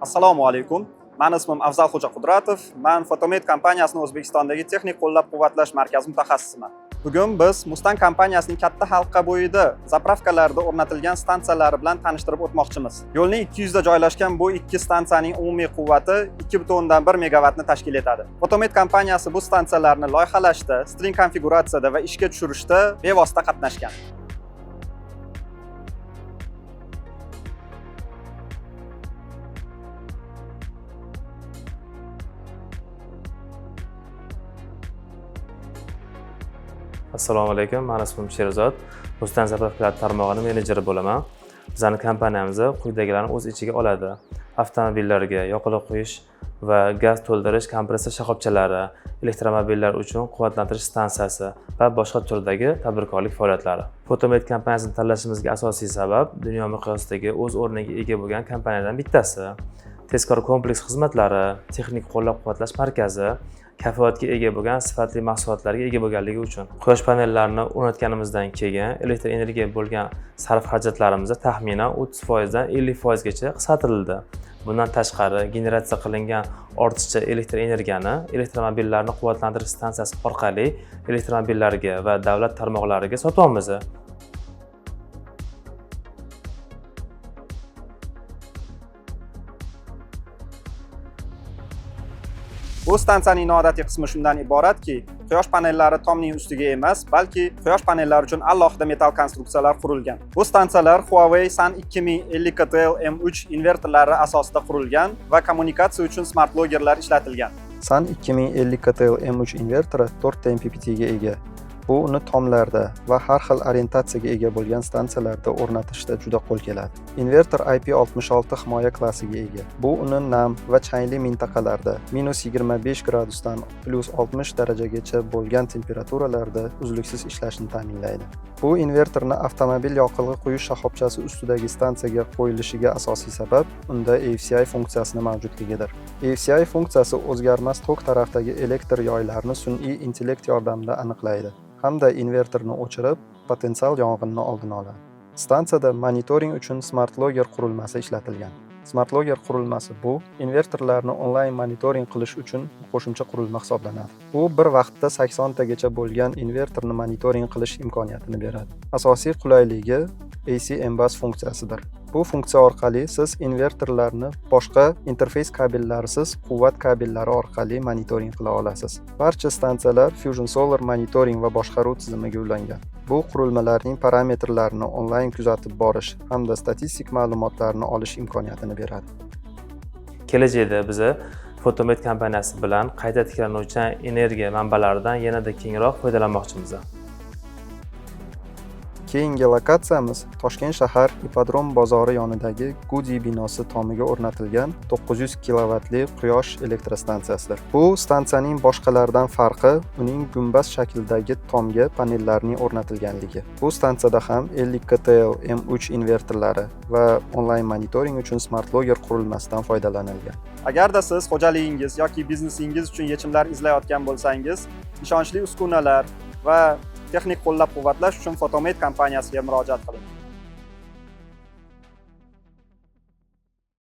Assalomu alaykum. Mani ismim Afzalxo'ja Qudratov. Man Photomed kompaniyasining O'zbekistondagi texnik qo'llab-quvvatlash markazi mutaxassisiman. Bugun biz Mustang kompaniyasining katta halqa bo'yida заправка larda o'rnatilgan stansiyalari bilan tanishtirib o'tmoqchimiz. Yo'lning 200 da joylashgan bu ikki stansiyaning umumiy quvvati 2,1 megavatni tashkil etadi. Photomed kompaniyasi bu stansiyalarni loyihalashda, string konfiguratsiyada va ishga tushirishda bevosita qatnashgan. Assalomu alaykum, mani ismim Sherzod. Mustang заправка lar tarmog'ini menejeri bo'laman. Bizani kompaniyamiz quyidagilarni o'z ichiga oladi: avtomobillarga yoqilg'i quyish va gaz to'ldirish kompressor shoxobchalari, elektromobillar uchun quvvatlantirish stansiyasi va boshqa turdagi tadbirkorlik faoliyatlari. Photomed kompaniyasini tanlashimizga asosiy sabab dunyo miqyosidagi o'z o'rniga ega bo'lgan kompaniyadan bittasi. Tezkor kompleks xizmatlari, texnik qo'llab-quvvatlash markazi, kafolatga ega bo'lgan sifatli mahsulotlarga ega bo'lganligi uchun. Quyosh panellarini o'rnatganimizdan keyin elektr energiya bo'lgan sarf xarajatlarimiz taxminan 30% dan 50% gacha qisqartirildi. Bundan tashqari, generatsiya qilingan ortiqcha elektr energiyani elektromobillarni quvvatlantirish stansiyasi orqali elektromobillarga va davlat tarmoqlariga sotyapmiz. Bu stansiyaning noodatiy qismi shundan iboratki, quyosh panellari tomning ustiga emas, balki quyosh panellari uchun alohida metall konstruksiyalar qurilgan. Bu stansiyalar Huawei Sun 2050 KTL M3 invertorlari asosida qurilgan va kommunikatsiya uchun smart loggerlar ishlatilgan. Sun 2050 KTL M3 invertori 4 ta MPPT ga ega. Bu uni tomlarda va har xil orientatsiyaga ega bo'lgan stansiyalarda o'rnatishda juda qo'l keladi. Invertor IP66 himoya klassiga ega. Bu uni nam va changli mintaqalarda -25 gradusdan +60 darajagacha bo'lgan temperaturalarda uzluksiz ishlashni ta'minlaydi. Bu invertorni avtomobil yoqilg'i quyish shoxobchasi ustidagi stansiyaga qo'yilishiga asosiy sabab unda AFCI funksiyasini mavjudligidir. AFCI funksiyasi o'zgarmas tok tarafdagi elektr yoylarini sun'iy intellekt yordamida aniqlaydi hamda invertorni o'chirib, potensial yong'inni oldini oladi. Stansiyada monitoring uchun Smart Logger qurilmasi ishlatilgan. Smart Logger qurilmasi bu invertorlarni onlayn monitoring qilish uchun qo'shimcha qurilma hisoblanadi. U bir vaqtda 80 tagacha bo'lgan invertorni monitoring qilish imkoniyatini beradi. Asosiy qulayligi AC MBus funksiyasidir. Bu funksiya orqali siz invertorlarni boshqa interfeys kabellarisiz quvvat kabellari orqali monitoring qila olasiz. Barcha stansiyalar Fusion Solar monitoring va boshqaruv tizimiga ulangan. Bu qurilmalarning parametrlarini onlayn kuzatib borish hamda statistik ma'lumotlarni olish imkoniyatini beradi. Kelajakda biza Photomed kompaniyasi bilan qayta tiklanuvchan energiya manbalaridan yanada kengroq foydalanmoqchimiz. Keyingi lokatsiyamiz Toshkent shahar Ipodrom bozori yonidagi Gudi binosi tomiga o'rnatilgan 900 kilovatli quyosh elektrostansiyasidir. Bu stansiyaning boshqalardan farqi uning gumbaz shaklidagi tomga panellarning o'rnatilganligi. Bu stansiyada ham 50 KTL M3 invertorlari va onlayn monitoring uchun Smart Logger qurilmasidan foydalanilgan. Agarda siz xo'jaligingiz yoki biznesingiz uchun yechimlar izlayotgan bo'lsangiz, ishonchli uskunalar va texnik qo'llab-quvvatlash uchun Photomed kompaniyasiga murojaat qiling.